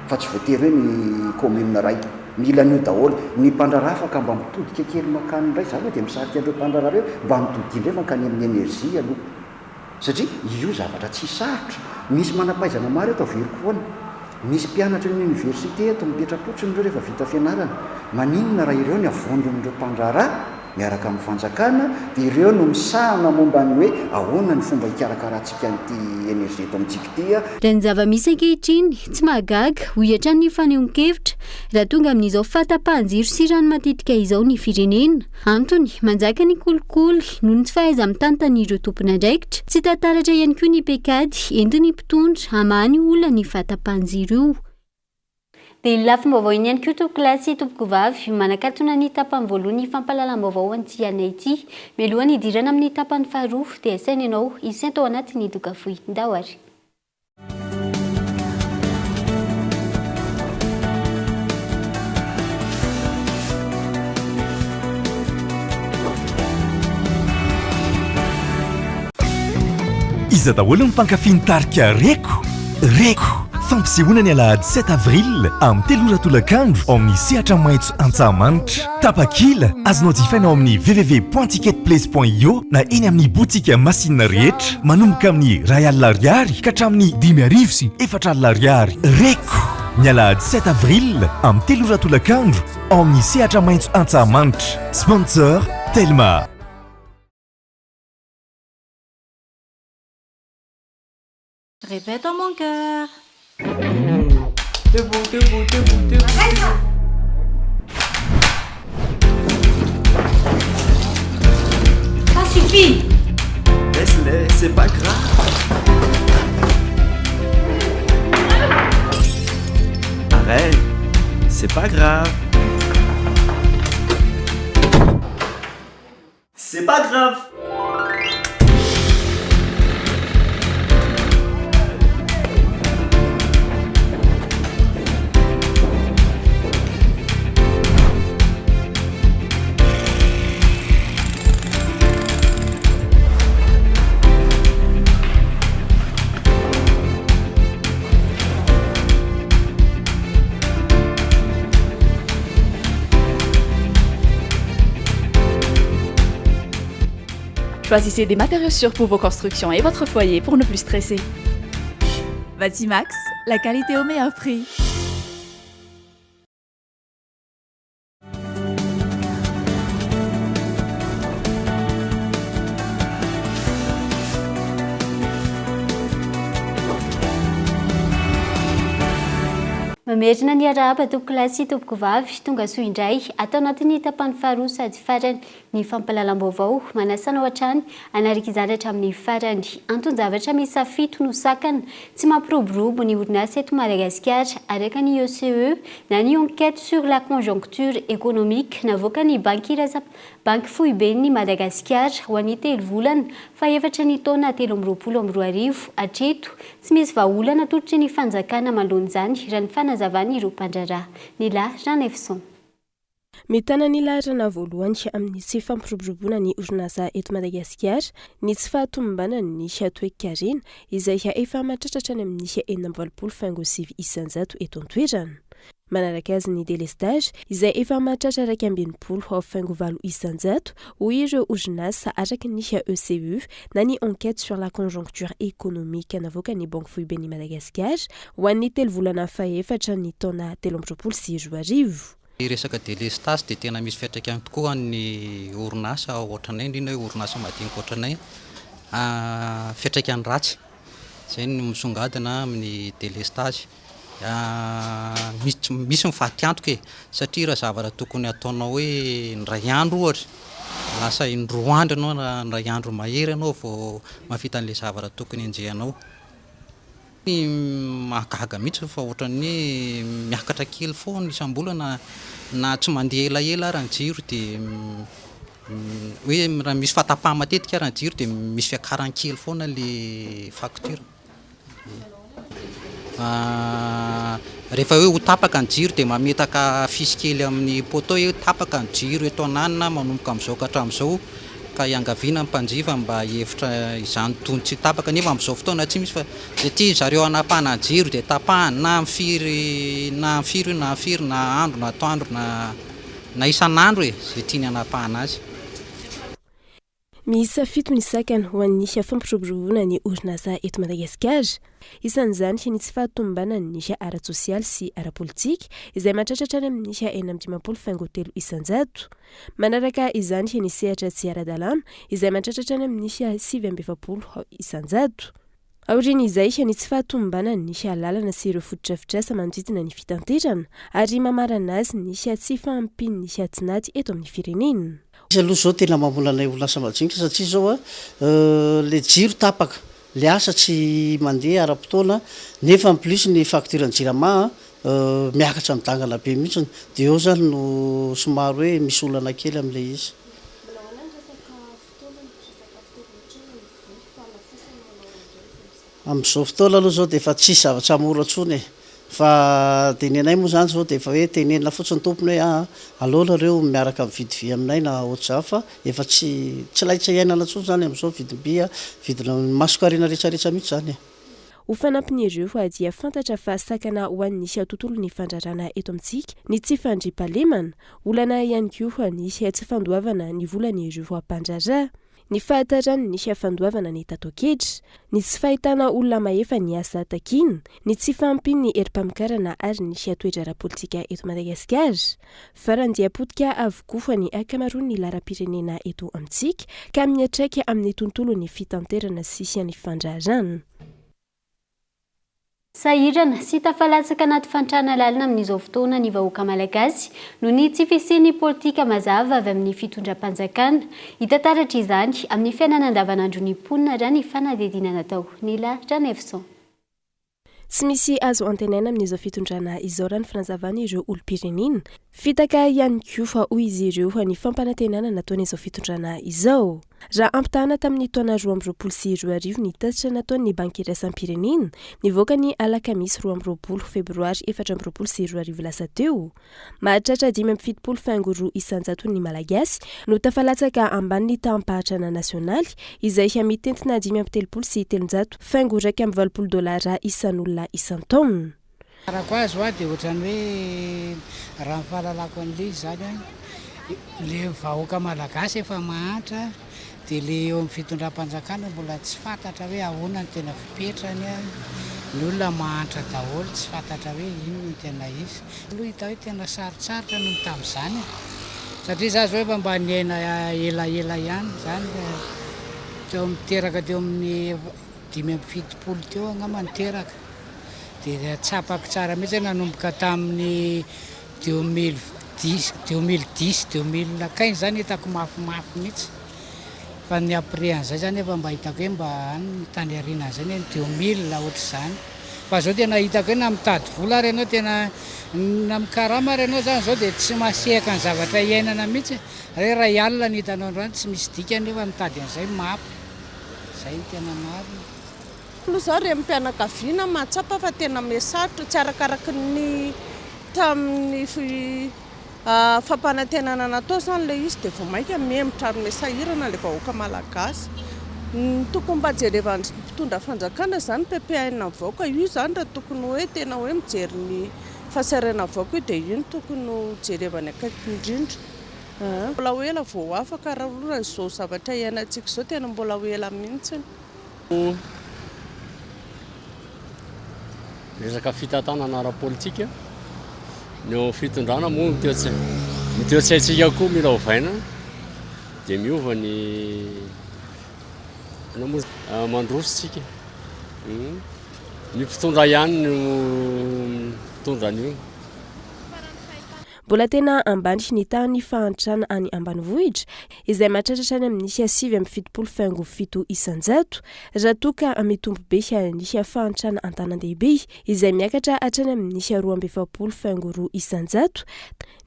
fa tsy voatery hoe ny commune iray. Mila an'io daholo. Ny mpandraharaha afaka mba mitodika kely mankany indray. Za aloha dia misarika an'ireo mpandraharaha ireo mba mitodiha indray mankany amin'ny énergie aloha. Satria io zavatra tsy sarotra. Misy manam-pahaizana maro eto averiko foana. Misy mpianatra eny université eto mipetra-potsiny ireo rehefa vita fianarana. Maninona raha ireo ny avondron'ireo mpandraharaha miaraka amin'ny fanjakana dia ireo no misahana momba ny hoe ahoana ny fomba hikarakarantsika an'ity énergie eto amintsika ity. Raha ny zava-misy ankehitriny, tsy mahagaga, hoy hatrany ny fanehoan-kevitra, raha tonga amin'izao fahatapahan-jiro sy rano matetika izao ny firenena. Antony, manjaka ny kolikoly noho ny tsy fahaiza-mitantan'ireo tompon'andraikitra. Tsy hita taratra ihany koa ny paikady entin'ny mpitondra hamaha ny olan'ny fahatapahan-jiro io. Dia iny lafim-baovao iny ihany koa tompokolahy sy tompokovavy, manakatona ny tapany voalohany fampahalalam-baovao an'ity alina ity. Mialohan'ny hidirana amin'ny tapany faharoa dia asaina ianao hisento ao anatin'ny doka fohy. Ndao ary. Iza daholo ny mpankafy ny tarika Reko? Reko! Fampisehoana ny alahady 7 avril amin'ny 3 ora tolakandro ao amin'ny Sehatra Maitso Antsahamanitra. Tapakila, azonao jifaina ao amin'ny www.ticketplace.io na eny amin'ny boutique Masina rehetra, manomboka amin'ny 1000 ariary ka hatramin'ny 5400 ariary. Reko! Ny alahady 7 avril amin'ny 3 ora tolakandro ao amin'ny Sehatra Maitso Antsahamanitra. Sponsor, Telma. Répète dans mon cœur. Debout, debout, debout, debout. Ça suffit. Laisse-les, c'est pas grave. Arrête, c'est pas grave. C'est pas grave. Choisissez des matériaux sûrs pour vos constructions et votre foyer pour ne plus stresser. Batimax, la qualité au meilleur prix. Mamerina ny arahaba tompokolahy sy tompokovavy, tonga soa indray ato anatin'ny tapany faharoa sady farany ny fampahalalam-baovao. Manasa anao hatrany hanaraka izany hatramin'ny farany. Anton-javatra miisa fito no sakana tsy mampiroborobo ny orinasa eto Madagasikara, araka ny ECE na ny Enquête sur la conjoncture économique navoakan'ny Banky iraisam Banky foiben'i Madagasikara ho an'ny telo volana fahefatra ny taona 2023. Hatreto, tsy misy vahaolana atolotry ny fanjakana manoloana izany, raha ny fanazavan'ireo mpandraharaha. Nila Ranaivoson. Mitana ny laharana voalohany amin'ny tsy fampiroboroboana ny orinasa eto Madagasikara ny tsy fahatomombanan'ny toekarena izay efa mahatratra hatrany amin'ny 86,9% eto an-toerana. Manaraka azy ny délestage izay efa mahatratra 61,8%, hoy ireo orinasa araka ny ECU na ny Enquête sur la conjoncture économique navoakan'ny Banky Foiben'i Madagasikara ho an'ny telo volana fahefatra ny taona 2023. Ny resaka délestage dia tena misy fiantraikany tokoa amin'ny orinasa ohatranay, indrindra hoe orinasa madinika ohatranay, fiantraikany ratsy. Izay no misongadina amin'ny délestage. Misy misy ny fatiantoka e, satria raha zavatra tokony hataonao hoe indray andro ohatra, lasa indroa andro ianao na indray andro mahery ianao vao mahavita an'ilay zavatra tokony henjehanao. Ny mahagaga mihitsy fa ohatran'ny hoe miakatra kely foana isam-bolana na tsy mandeha elaela ary ny jiro dia hoe raha misy fahatapahana matetika ary ny jiro dia misy fiakarany kely foana ilay facture. Rehefa hoe ho tapaka ny jiro dia mametaka affiche kely amin'ny poteau hoe tapaka ny jiro eto Ananina manomboka amin'izao ka hatramin'izao ka iangaviana ny mpanjifa mba hihevitra izany toy ny tsy tapaka nefa amin'izao fotoana tsy misy fa izay tian zareo hanapahana ny jiro dia tapahany na amin'ny firy na amin'ny firy io na amin'ny firy na andro na atoandro na na isan'andro e, izay tiany hanapahana azy. Miisa fito ny sakana ho an'ny fampiroboroboana ny orinasa eto Madagasikara. Isan'izany ny tsy fahatomombanan'ny ara-tsosialy sy ara-politika izay mahatratra hatrany amin'ny 56,3%. Manaraka izany ny sehatra tsy ara-dalàna izay mahatratra hatrany amin'ny 49%. Aorian'izay, ny tsy fahatomombanan'ny lalana sy ireo fotodrafitrasa manodidina ny fitanterana ary mamarana azy ny tsy fahampian'ny tinady eto amin'ny firenena. Izy aloha izao tena mamono anay orinasa majinika satria izao a, le jiro tapaka, le asa tsy mandeha ara-potoana nefa en plus ny facture ny jirama miakatra midangana be mihitsiny de eo zany no somary hoe misy olana kely amle izy. Amin'izao fotoana aloha izao dia efa tsisy zavatra mora intsony e! Fa dia ny anay moa izany izao dia efa hoe tenenina fotsiny tompony hoe aa aleo nareo miaraka mividy vy aminay na ohatr'izany fa efa tsy tsy laitra iainana intsony izany amin'izao vidim-by a, vidina masonkarena retraretra mihitsy izany e! Ho fanampin'ireo dia fantatra fa sakana ho an'ny tontolon'ny fandrarana eto amintsika ny tsy fandriampahalemana. Olana ihany koa ny tsy fandoavana ny volan'ireo mpandraharaha. Ny fahataran'ny fandoavana ny tataoketra, ny tsy fahitana olona mahefa ny asa takiana, ny tsy fahampian'ny herim-pamokarana ary ny toe-draharaha politika eto Madagasikara. Farany dia potika avokoa ny ankamaroan'ny laharam-pirenena eto amintsika ka miantraika amin'ny tontolon'ny fitanterana sy ny fandraharahana. Sahirana sy tafalatsaka anaty fahantrana lalina amin'izao fotoana ny vahoaka malagasy noho ny tsy fisian'ny politika mazava avy amin'ny fitondram-panjakana. Hita taratra izany amin'ny fiainana andavanandron'ny mponina raha ny fanadihadiana natao. Nila Ranaivoson. Tsy misy azo antenaina amin'izao fitondrana izao raha ny fanazavan'ireo olom-pirenena. Fitaka ihany koa fa hoy izy ireo ny fampanantenana nataon'izao fitondrana izao. Raha ampitahana tamin'ny taona 2022 ny tatitra nataon'ny Banky Iraisam-pirenena, nivoaka ny alakamisy 22 febroary 2024 lasa teo, mahatratra 75 faingo roa isan-jaton'ny Malagasy no tafalatsaka ambanin'ny taham-pahatrana nasionaly, izay mitentina 335 faingo 81 dolara isan'olona isan-taona. Arako azy hoa dia ohatran'ny hoe raha ny fahalalako an'ilay izy izany an, ilay vahoaka malagasy efa mahantra dia ilay eo amin'ny fitondram-panjakana mbola tsy fantatra hoe ahoana ny tena fipetrany an, ny olona mahantra daholo tsy fantatra hoe inona no tena izy. Aloha hita hoe tena sarotsarotra noho ny tamin'izany e, satria za zao efa mba niaina elaela ihany izany teo amin'ny teraka teo amin'ny 75 teo angamba no teraka. Dia tsapako tsara mihitsy hoe nanomboka tamin'ny 2010, 2010, 2015 zany hitako mafimafy mihitsy. Fa ny après an'izay zany efa mba hitako hoe mba any tany aoriana an'izay ny 2000 ohatr'izany. Fa zao tena hitako hoe na mitady vola ary ianao tena na mikarama ary ianao zany zao dia tsy mahasehaka ny zavatra iainana mihitsy. Hoe iray alina ny hitanao androany tsy misy dikany nefa mitady an'izay mafy. Zay no tena marina. Aloha izaho renim-pianakaviana mahatsapa fa tena miha-sarotra, tsy arakaraky ny tamin'ny fampanantenana natao izany ilay izy dia vao mainka mihemotra ary miha-sahirana ilay vahoaka malagasy. Ny tokony mba jerevan'ny mpitondra fanjakana izany PPAN ny vahoaka, io izany raha tokony hoe tena hoe mijery ny fahasahiranan'ny vahoaka io dia io no tokony ho jerevany akaiky indrindra. Mbola ho ela vao ho afaka raha aloha izao zavatra iainantsika izao tena mbola ho ela mihitsy. Resaka fitantanana ara-politika, ny eo amin'ny fitondrana moa ny toe-tsaina, ny toe-tsaintsika koa mila ovaina dia miova ny inona moa mandroso tsika, ny mpitondra ihany no mitondra an'io. Mbola tena ambany ny tahan'ny fahantrana any ambanivohitra, izay mahatratra hatrany amin'ny 79,7%, raha toa ka mitombo be ny fahantrana an-tanàn-dehibe, izay miakatra hatrany amin'ny 42,2%.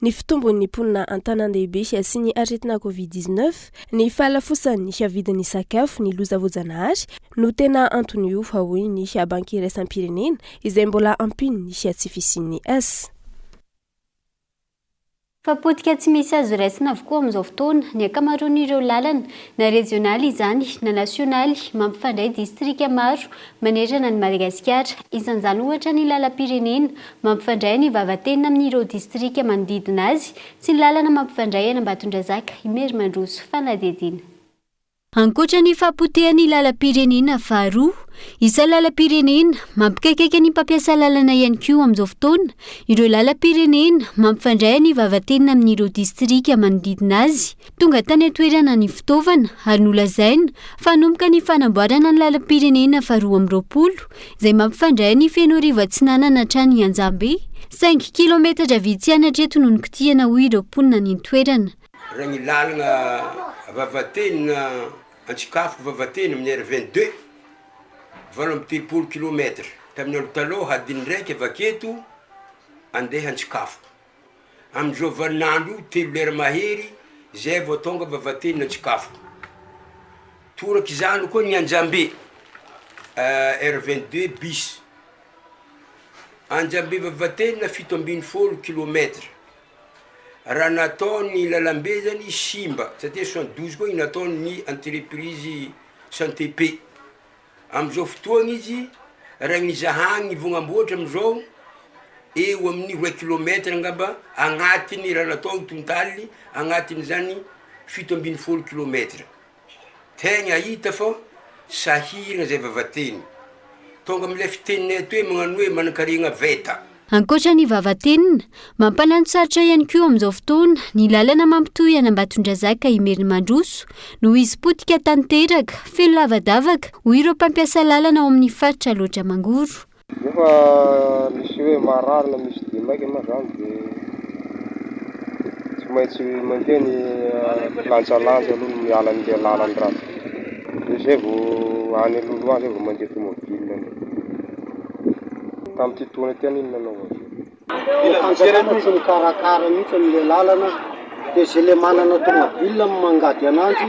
Ny fitombon'ny mponina an-tanàn-dehibe sy ny aretina Covid 19, ny fahalafosan'ny vidin'ny sakafo, ny loza voajanahary no tena anton'io, hoy ny Banky iraisam-pirenena, izay mbola ampian'ny tsy fisian'ny asa. Fa potika tsy misy azo raisina avokoa amin'izao fotoana ny ankamaroan'ireo lalana, na rezionaly izany na nasionaly, mampifandray distrika maro manerana an'i Madagasikara. Isan'izany ohatra ny lalam-pirenena mampifandray an'i Vavatenina amin'ireo distrika manodidina azy sy ny lalana mampifandray an'Ambatondrazaka, Imerimandroso. Fanadihadiana. Ankoatra ny fahapotehan'ny lalam-pirenena faharoa, isan'ny lalam-pirenena mampikaikaika ny mpampiasa lalana ihany koa amin'izao fotoana ireo lalam-pirenena mampifandray an'i Vavatenina amin'ireo distrika manodidina azy. Tonga tany an-toerana ny fitaovana ary nolazaina fa hanomboka ny fanamboarana ny lalam-pirenena faharoa 22 izay mampifandray an'i Fenoarivo Atsinanana hatrany Anjambe, saingy kilometatra vitsy ihany hatreto no nokitihana hoy ireo mponina any an-toerana. Raha ny lalana Vavatenina Antsikafoko Vavatenina amin'ny R 22, 38 kilomètre, tamin'ny andro taloha adiny raika avy aketo andeha Antsikafoko. Amin'izao vaninandro io telo lera mahery zay vao tonga Vavatenina Antsikafoko. Torak'izany koa ny Anjambe R 22 bis, Anjambe Vavatenina 17 kilomètre. Raha natao ny lalambe zany simba satria 72 koa ny nataon'ny entreprise Santepe, amizao fotoagna izy raha ny zahagny ny voagnamboatra amizao eo amin'ny roa kilomètre angamba agnatiny raha natao ny tontaly agnatin'izany 17 kilomètre. Tegna hita fa sahiragna zay vavateny. Tonga amle fiteninay ato hoe magnano hoe manankarena veta. Ankoatra ny vavatenina, mampananosarotra ihany koa amin'izao fotoana ny lalana mampitohy an'Ambatondrazaka Imerimandroso noho izy potika tanteraka, feno lavadavaka, hoy ireo mpampiasa lalana ao amin'ny faritra Alaotra Mangoro. Nefa misy hoe marary na misy dia maika ma zany de tsy maintsy mandeha ny lanjalanja aloha ny miala an'le lalany ratsy de zay vao any alohaloha any zay vao mandeha tomobile tamin'ity taona ity anie no nanao azy io. Ny fanjakana tsy mikarakara mihitsy an'le lalana de ze le manana tomobile no mangady ananjy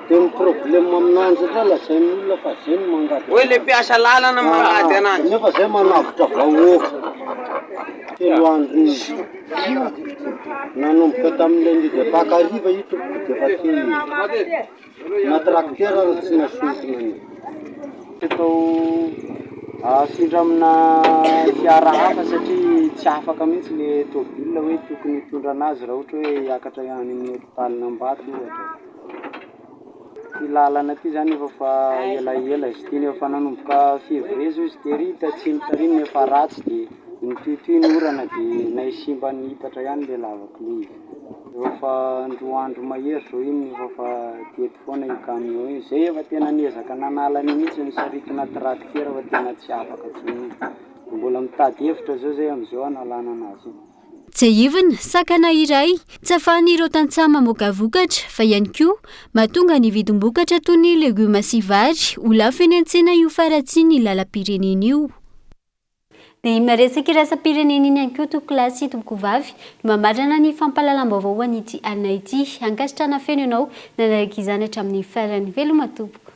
de ny problème aminanjy ndray lazain'ny olona fa zay no mangady Hoe le mpiasa lalana mangady ananjy. Nefa zay manavotra vahoaka telo andro io nanomboka tamin'ny lundi de Pâques hariva io tompoko de efa teo io. Na tracteur ary tsy nasintona an'io. Atao afindra amina fiara hafa satria tsy afaka mihitsy le tôbila hoe tokony hitondra anazy raha ohatra hoe hiakatra any amin'ny hôpitalin'Ambato ohatra. Ty lalana ty zany efa fa elaela izy ity, efa nanomboka février zao izy tery tatsimo tary no efa ratsy de nitohitohy ny orana de nahay simba nihitatra ihany le lavaky le izy. Efa roa andro mahery zao iny efa fa teto foana io camion io, zay efa tena niezaka nanala an'io mihitsy ny saritina tracteur fa tena tsy afaka intsony iny, mbola mitady hevitra zao zay am'izao hanalana anazy io. Tsiahivina, sakana iray tsy ahafahan'ireo tantsaha mamoaka vokatra fa ihany koa mahatonga ny vidim-bokatra toy ny legioma sy vary ho lafo eny an-tsena io faharatsian'ny lalam-pirenena io. Dia iny maresaka iraisam-pirenena iny ihany koa tompokolahy sy tompokovavy no mamarana ny fampahalalam-baovao ho an'ity alina ity. Ankasitrahana feno ianao nanaraka izany hatramin'ny farany. Veloma tompoko.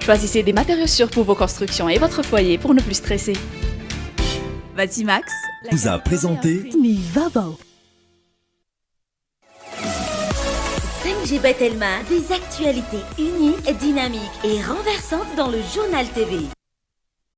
Choisissez des matériaux sûrs pour vos constructions et votre foyer pour ne plus stresser. Batimax vous a présenté Ny vaovao. 5G by Telma, des actualités uniques, dynamiques et renversantes dans le journal TV.